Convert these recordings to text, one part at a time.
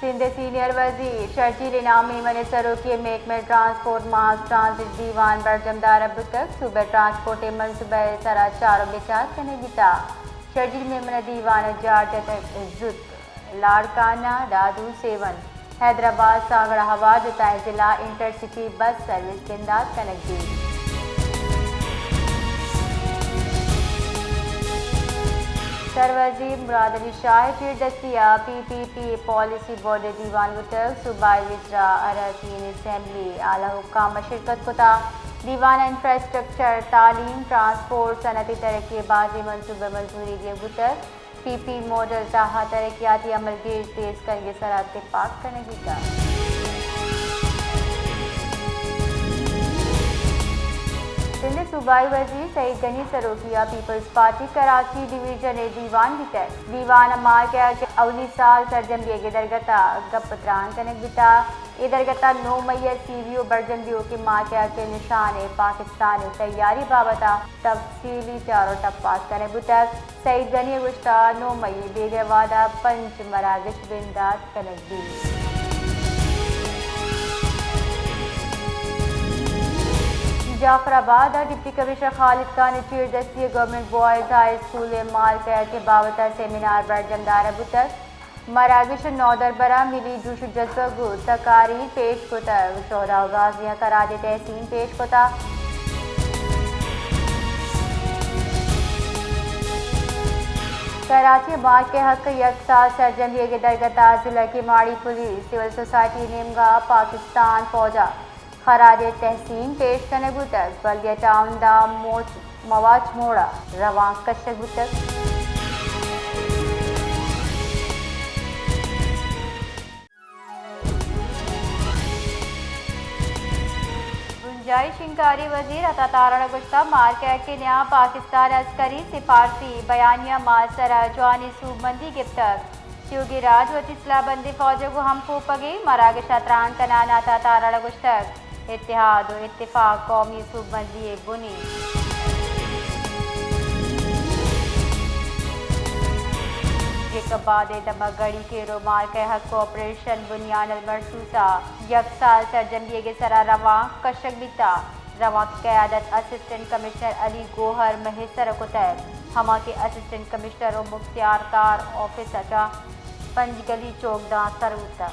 سندھ ءِ سینئر وزیر شرجیل انعام میمن ءِ سروکی ءَ محکمہ ٹرانسپورٹ ماس ٹرانزٹ دیوان برجم دارگ بوتگ۔ صوبہ ءِ ٹرانسپورٹ ءِ منصوبہ ءِ سرا چار ءُ بچار کنگ بیتگ۔ شرجیل میمن ءَ دیوان ءَ جار جتگ، زوت لاڑکانہ، دادو، سیون، حیدرآباد، سانگڑا ہوار جتائیں ضلع انٹر سٹی بس سروس بندات کنگ بیت۔ سروزیر مراد علی شاہ ءِ چیردستی ءَ پی پی پی ءِ پالیسی بورڈ ءِ دیوان بوتگ۔ صوبائی وزراء، اراکین اسمبلی، اعلی حکام ءَ شرکت کتگ۔ دیوان ءَ انفراسٹرکچر، تعلیم، ٹرانسپورٹ، صنعتی ترقی ءِ بازیں منصوبہ منظوری دیگ بوتگ۔ پی پی ماڈل تہا ترقیاتی عمل گیش تیز کنگ ءِ سرا تپاک کنگ بیتگ۔ سندھ ءِ صوبائی وزیر سعید غنی ءِ سروکی ءَ پیپلز پارٹی کراچی ڈویژن ءِ دیوان بیتگ۔ دیوان ءَ مارکیٹ ءِ اولی سال سرجم بیگ ءِ درگت ءَ گپ ءُ تران کنگ بیتگ۔ اے درگت ءَ نو مئی ءَ سی وی او برجم بیوکیں مارکیٹ ءِ نشان ءِ پاکستان ءِ تیاری بابت ءَ تفصیلی چار ءُ ٹپاس کنگ بوتگ۔ سعید غنی ءَ گوشتگ، نو مئی ءَ بیگہ وہد ءَ پنچ مراگش بندات کنگ بیت۔ جعفر آباد ءَ ڈپٹی کمشنر خالد خان ءِ چیردستی ءَ گورنمنٹ بوائز ہائی اسکول ءِ مارکیٹ ءِ بابت ءَ سیمینار برجم دارگ بوتگ۔ مراگش ءِ نودربراں ملی جوش ءُ جزبگ ءُ تقاریر پیش کتگ، شہدا ءُ غازیاں خراج تحسین پیش کتگ۔ کراچی ءَ مارکیٹ ءِ حق ءَ یک سال سرجم بیگ ءِ درگت ءَ ضلع کماڑی پولیس سول سوسائٹی ءِ نیمگ ءَ پاکستان فوج ءَ خراج تحسین پیش کنگ بوتگ۔ بلدیہ ٹاؤن داں موچ، مواچ موڑ ءَ روانک کشگ بوتگ۔ بنجاہی شنگکاری وزیر عطا تارڑ ءَ گوشتگ، مارکیٹ ءِ نیام پاکستان ءِ عسکری سفارتی بیانیہ ءَ مارسر ءَ جوانیں سوبمندی گپتگ۔ تیوگیں راج وتی سلاہ بندیں فوج ءَ گوں ہمکوپگیں مراگش ءَ تران کنان ءَ عطا تارڑ ءَ گوشتگ، اتحاد ءُ اتفاق قومی سوبمندی ءِ بن اِنت۔ جیکب آباد ءِ دمگ گڑی کیرو مارکیٹ ءِ حق ءَ آپریشن بنیان المرصوص ءَ یک سال سرجم بیگ ءِ سرا روانک کشگ بیتگ۔ روانک ءِ قیادت اسسٹنٹ کمشنر علی گوہر مہیسر ءَ کتگ، ہما کہ اسسٹنٹ کمشنر ءُ مختیار کار آفس ءَ چہ پنجگلی چوک داں سر بوتگ۔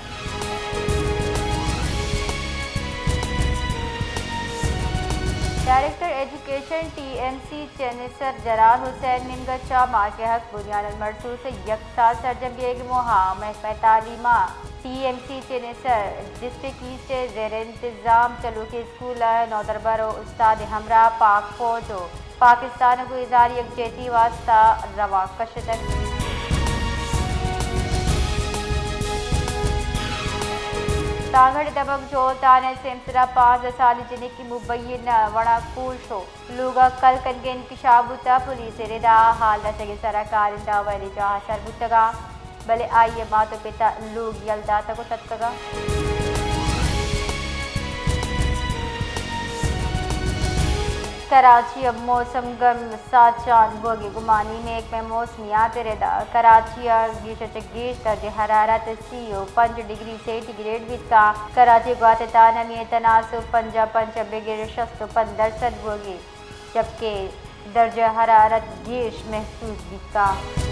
Director education T M C Chanesar Jalal Hussain ءِ نیمگ ءَ چہ مارکیٹ ءِ حق بنیان المرصوص ءِ یک سال سرجم بیگ ءِ موہ ءَ محکمہ تعلیم ءَ T M C Chanesar district asset ءِ زیر انتظام چلوکیں اسکول ءِ نودربر ءُ استاد ءِ ہمراہ پاک فوج ءُ پاکستان ءَ گوں اظہار یکجہتی ءِ واستہ روانک کشتگ۔ سانگڑ ءِ دمگ جھول تھانہ ءِ سیمسر ءَ پانزدہ سالی جنکے مبین ءِ وڑا کوش ءُ لوگ ءَ کل کنگ ءِ انکشاف بوتگ۔ پولیس ءِ ردا حال رسگ ءِ سرا کارندہ ویلی جاہ ءَ سر بوتگ اَنت، بلے آئی ءِ مات ءُ پت ءَ لوگ یل داتگ ءُ تتکگ اَنت۔ کراچی ءَ موسم گرم ساچان بوگ ءِ گمانی۔ محکمہ موسمیات ءِ ردا کراچی ءَ گیش ءَ چہ گیش درجہ حرارت سی ءُ پنچ ڈگری سینٹی گریڈ بیتگ اَنت۔ کراچی ءِ گوات ءِ تاپمان ءِ تناسب پنجاہ پنچ ءَ بگر شست ءُ پنچ درسد بوگ ءَ، جبکہ درجہ حرارت گیش محسوس بیتگ اَنت۔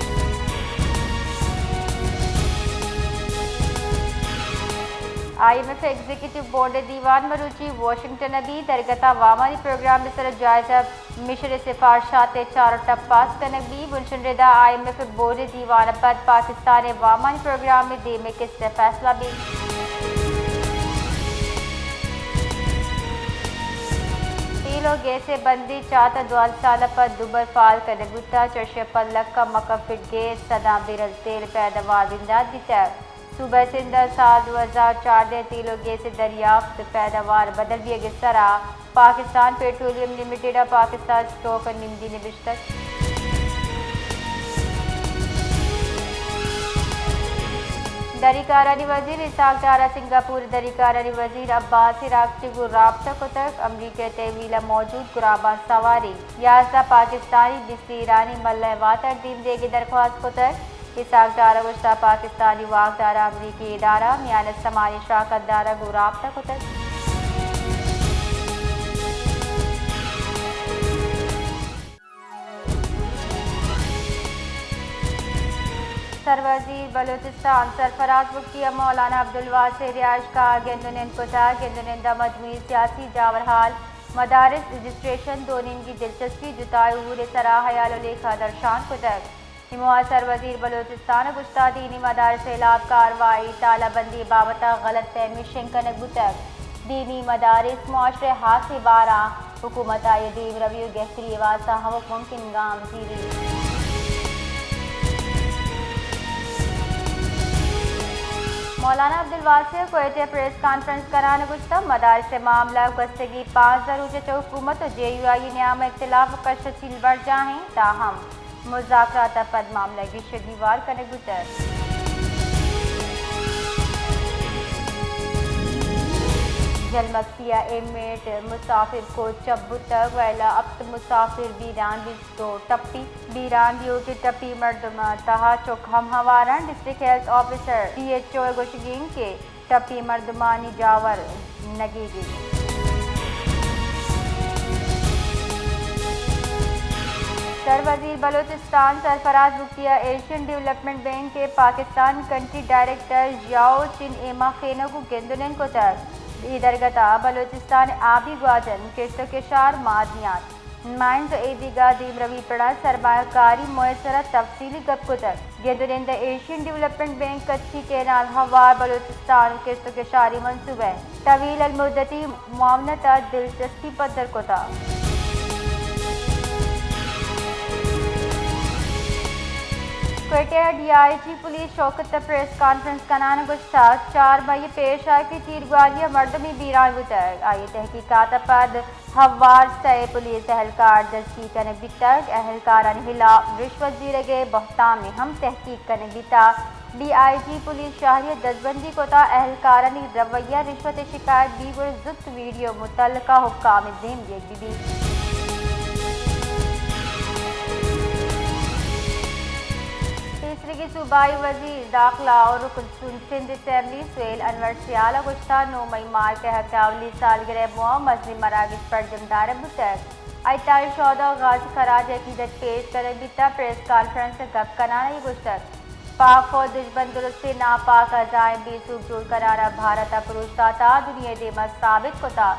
آئی ایم ایف ءِ ایگزیکٹو بورڈ ءِ دیوان مروچی واشنگٹن ءَ بیت۔ درگت ءَ وامانی پروگرام ءِ سر ءَ جائزہ، مشن ءِ سفارشات ءِ چار ءُ ٹپاس کنگ بیت۔ بنشن ءِ ردا آئی ایم ایف ءِ بورڈ ءِ دیوان ءَ پد پاکستان ءِ وامانی پروگرام ءِ دیم ءِ کست ءِ فیصلہ بیت۔ تیل ءُ گیس ءِ بندیں چاہ ءَ دوازدہ سال ءَ پد دوبر فعال کنگ بوتگ۔ چرشی ءَ پد لکاں مکفڈ گیس، سداں بیرل تیل پیداوار بندات بیتگ۔ صوبہ سندھ ءَ سال دو ہزار چاردہ ءِ تیل ءُ گیس ءِ دریافت ءُ پیداوار بدل بیگ ءِ سرا پاکستان پیٹرولیم لمیٹڈ ءَ پاکستان اسٹاک ءَ نمدی نبشتگ۔ دری کارانی وزیر اسحاق ڈار ءَ سنگاپور ءِ دری کارانی وزیر عباس عراقچی ءَ گوں رابطہ کتگ۔ امریکہ ءِ تحویل ءَ موجود گراباں سواریں یازدہ پاکستانی، بیست ایرانی ملہ ءِ واتر دیم دیگ ءِ درخواست کتگ۔ اسحاق ڈار ءَ گوشتگ پاکستانی واکدار ءَ امریکی ادارہ میان استمانی شراکت دار ءَ گوں رابطہ کتگ۔ سروزیر بلوچستان سرفراز بگٹی ءُ مولانا عبدالواسع رہائشگاہ ءَ گند ءُ نند کتگ۔ گند ءُ نند ءَ مجموعی سیاسی جاورحال، مدارس، رجسٹریشن، دو نیمگی دلچسپی، جتائیں امور ءِ سرا ہیال ءُ لیکہ درشان کتگ۔ اے موہ ءَ سروزیر بلوچستان ءَ گوشتگ دینی مدارس ءِ ہلاپ کاروائی، تالہ بندی ءِ بابت ءَ غلط فہمی شنگ کنگ بوتگ۔ دینی مدارس معاشرہ ءِ ہاسیں باراں، حکومت ءَ آئی ءِ دیمروی ءُ گہتری ءِ واستہ ہمک ممکن گام زیری۔ مولانا عبدالواسع کوئٹہ ءَ پریس کانفرنس کنان ءَ گوشتگ مدارس ءِ معاملہ گوستگیں پانزدہ روچ ءَ چہ حکومت ءُ جے یو آئی ءِ نیام ءَ اختلاف ءُ کش ءُ چیل برجاہ اِنت، تاہم مذاکرات ءَ پد معاملہ ءَ گیشگ گیوار کنگ بوتگ۔ جھل مگسی ءَ ایم ایٹ مسافر کوچ چپ بوتگ، ویلا ہپت مسافر بیران، بیست ءُ دو ٹپی۔ بیران دیوک ءِ ٹپی مردماں تہا چک ہم ہوار اَنت۔ District health officer, D H O, ءِ گوشگ اِنت کہ ٹپی مردمانی جاور نگیگ اِنت۔ سروزیر بلوچستان سرفراز بگٹی ءَ ایشین ڈیولپمنٹ بینک ءِ Pakistan country director Xiao Chen ایما خینہ گوں گند ءُ نند کتگ۔ اے درگت ءَ بلوچستان ءِ آبی گواجن، کشت ءُ کشار، معدنیات، مائنز ءُ ایدگہ دیمروی پڑ ءَ سرمایہ کاری موہ ءِ سرا تفصیلی گپ کتگ۔ گند ءُ نند ءَ ایشین ڈیولپمنٹ بینک کچھی کینال ہوار بلوچستان ءِ کشت ءُ کشاری منصوبہ ءِ طویل المدتی معاونت ءَ دلچسپی پدر کتگ۔ کوئٹہ ءَ ڈی آئی جی پولیس شوکت ءَ پریس کانفرنس کنان ءَ گوشتگ چار مئی ءَ پیش آیگیں تیرگواری ءَ مردمے بیران بوتگ، آئی ءِ تحقیقات ءَ پد ہوار سئے پولیس اہلکار دزگیر کنگ بیتگ۔ اہلکارانی ہلاپ رشوت زیرگ ءِ بہتام ءِ ہم تحقیق کنگ بیتگ۔ ڈی آئی جی پولیس شہری ءَ دزبندی کتگ، اہلکارانی رویہ رشوت ءِ شکایت بیت گڑا زوت ویڈیو متعلقہ حکام ءَ دیم دیگ بہ بیت۔ پیسریگیں صوبائی وزیر داخلہ ءُ رکن سندھ اسمبلی سہیل انور سیال ءَ گوشتگ نو مئی مارکہ ءِ حق ءَ اولی سالگرہ ءِ موہ ءَ مزنیں مراگش پرجم دارگ بوتگ۔ آئی ءِ تہا شہدا ءُ غازی خراج عقیدت پیش کنگ بیتگ۔ پریس کانفرنس ءَ گپ کنان ءَ آئی ءَ گوشتگ پاک فوج دژمن درستیں ناپاک اعضائیں بے سوب جوڑ کنان ءَ بھارت ءَ پروش داتگ، دنیا ءِ دیم ءَ ثابت کتگ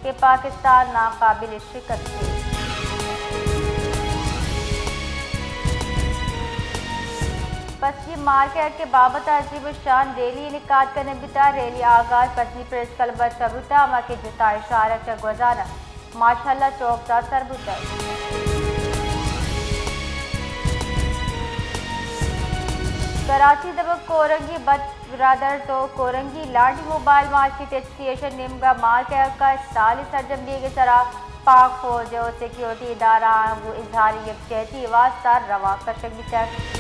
کہ پاکستان ناقابل شکست اِنت۔ پسنی مارکہ ءِ بابت ءَ عظیم الشان ریلی انعقاد کنگ بیتگ۔ ریلی ءِ آغاز پسنی پریس کلب ءَ چہ بوتگ، ہما کہ جتائیں شہر ءَ چہ گوزان ءَ ماشاءاللہ چوک ءَ سر بوتگ۔ کراچی ءِ دمگ کورنگی بٹ برادرز ءُ کورنگی لانڈی موبائل مارکیٹ ایسوسی ایشن ءِ نیمگ ءَ مارکہ ءِ حق ءَ استال ءِ سرجم بیگ ءِ سرا پاک فوج ءُ سیکورٹی ادارہاں گوں اظہار یکجہتی ءِ واستہ رواں کشگ بیتگ۔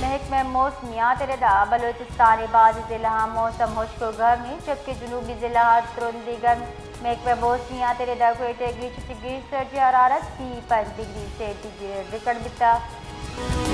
محکمہ موسمیات ءِ ردا بلوچستان ءِ بعضی ضلعاں موسم ہشک ءُ گرم اِنت، جبکہ جنوبی ضلعاں ترندیں گرمی۔ محکمہ موسمیات ءِ ردا کوئٹہ ءَ گیش ءَ چہ گیش درجہ حرارت سی ءُ پنچ ڈگری سینٹی گریڈ ریکارڈ بیتگ۔